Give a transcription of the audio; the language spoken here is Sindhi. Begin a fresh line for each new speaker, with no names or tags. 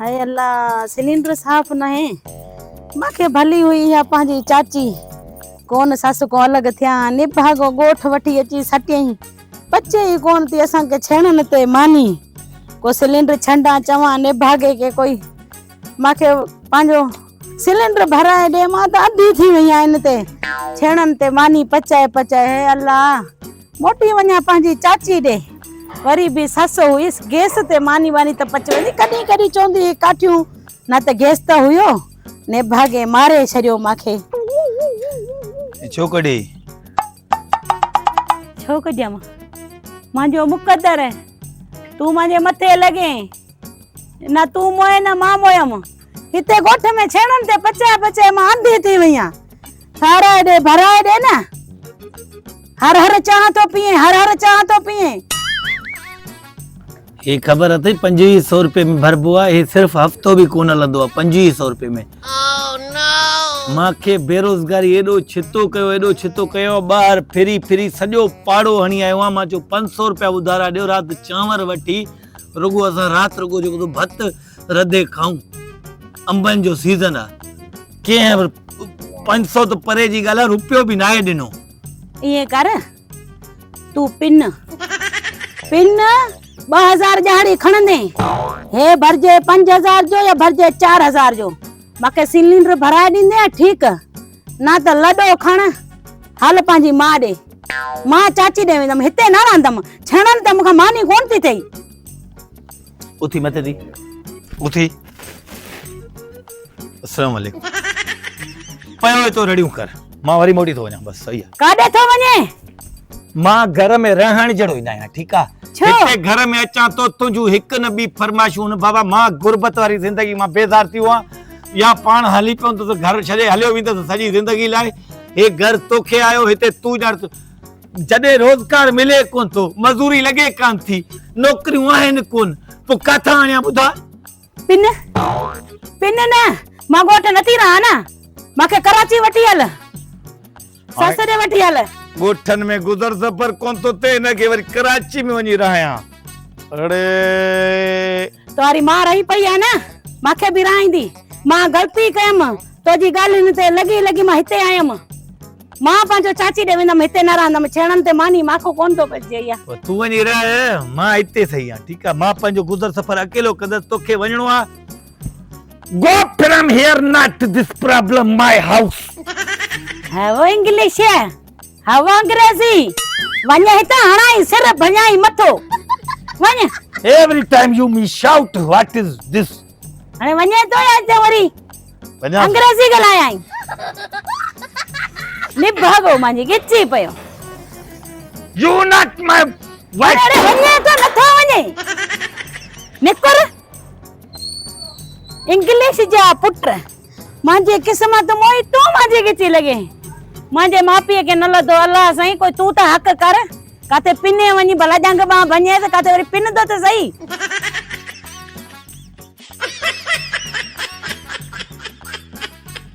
هاء الله سلينڊر صاف ناهي. مانکي ڀلي هئي اها پنهنجي چاچي. ڪون سس کان الڳ ٿيان، نڀاڳو ڳوٺ وٺي اچي سٽيائين. پچي ئي ڪون ٿي اسان کي ڇيڻن تي ماني. ڪو سلينڊر ڇنڊان چوان نڀاڳي کي ڪوئي مانکي پنهنجو سلينڊر ڀرائي ڏي مان ته اڌي ٿي وئي آهيان ان تي ڇيڻن تي ماني پچائي پچائي هي الله موٽي وڃان پنهنجي چاچي ڏي وري به سس هئيس گيس تي ماني واني ته پچي ويندي ڪڏهن ڪڏهن چوندي هئي ڪاٺيون نه ته گيس ته هيو نڀاڳي ماري ڇڏيو مانکي.
ڇو ڪڍي؟
ڇو ڪڍيم؟ مانجو مقدر تون مانجي مٿي لڳين نه تون موئين نه مان موئيم هتي ڳوٺ ۾ ڇيڻن تي پچائي پچائي مان انڌي ٿي وئي آهيان. ٺاهرائي ڏي ڀرائي ڏي نه. هر هر چانهه ٿو پيئين هر هر چانهه ٿو پيئين.
هي خبر اٿئي 25 سو روپيه ۾ ڀربو آهي هي صرف هفتو به ڪونه هلندو آهي 25 سو روپيه ۾. مان کي بيروزگاري ايڏو ڇتو ڪيو ايڏو ڇتو ڪيو ٻاهر ڦري ڦري سڄو پاڙو هڻي آيو آهيان مان چيو 500 روپيا اڌارا ڏيو رات چانور وٺي رڳو اسان رات رڳو جيڪو ڀت رڌي کائون انبن جو سيزن آ ڪنهن به 500 ته پري جي ڳالهه آ روپيو به ناهي ڏنو.
ائين ڪر تون پن پن 2000 ڏهاڙي کڻندين هي ڀرجي 5000 جو يا ڀرجي 4000 جو مونکي سلينڊر ڀرائي ڏيندين ٺيڪ نه ته لڏو کڻ هل پنهنجي ماء ڏي مان چاچي ڏي ويندم هتي نه رهندم ڇڻن ته مونکان ماني ڪونه ٿي ٿئي.
اٿي مٿي ٿي اٿي السلام عليڪم پيو تو رڙيون ڪر مان وري موٽي ٿو وڃان بس صحيح آ
ڪاڏي ٿو وڃين؟
مان گهر ۾ رهڻ جهڙو ئي نه آهيان ٺيڪ آ
ڇو؟
هتي گهر ۾ اچان ٿو تنهنجون هڪ نه ٻي فرمائشون بابا مان غربت واري زندگي مان بيزار ٿي ويو آهيان يا پاڻ هلي پوندس گهر ڇڏي هليو ويندس سڄي زندگي لاء هي گهر توکي آيو هتي تون ڄاڻ جڏهن روزگار ملي ڪونه ٿو، مزوري لڳي ڪانه ٿي، نوڪريون آهن ڪونه، پوء ڪاٿان آڻيان ٻڌاء؟
پن، پن نه، مان ڳوٺ نٿي رهان نه، مان کي ڪراچي وٺي هل، سس ڏي وٺي هل.
ڳوٺن ۾ گذر سفر ڪونه ٿو ٿئي، هن کي وري ڪراچي ۾ وڃي رهايان. اڙي!
تواري ماء رهي پئي آهي نه، مان کي به رهائيندي. مان غلطي ڪيم، تو جي ڳالهين تي لڳي لڳي مان هتي آيم. مان پنهنجو چاچي ڏي ويندم هتي نه رهندم ڇيڻن تي ماني ماکو ڪونه ٿو پچجي اها.
پوء تون وڃي رهه مان هتي صحيح آهيان ٺيڪ آهي مان پنهنجو گذر سفر اڪيلو ڪندس توکي وڃڻو آهي go from here not this problem my house.
هئو انگلش هئو انگريزي وڃ هتان هڻائين سر ڀڃائين مٿو وڃ.
Every time you me shout what is this.
هاڻي وڃي ٿو يا هتي وري انگريزي ڳالهايائين. نڀاڳو مانجي ڳچي پيو.
You not my wife.
اڙي وڃي ٿو نٿو وڃي نڪر انگلش جا پٽ مانجي قسمت موئي تون مانجي ڳچي لڳين. مانجي ماء پيء کي نه لڌو الله سائين ڪوئي تون ته حق ڪر ڪاٿي پني وڃي ڀلا ڄنگهه ٻانهن ڀڃيس ڪاٿي وري پنندو ته سهي.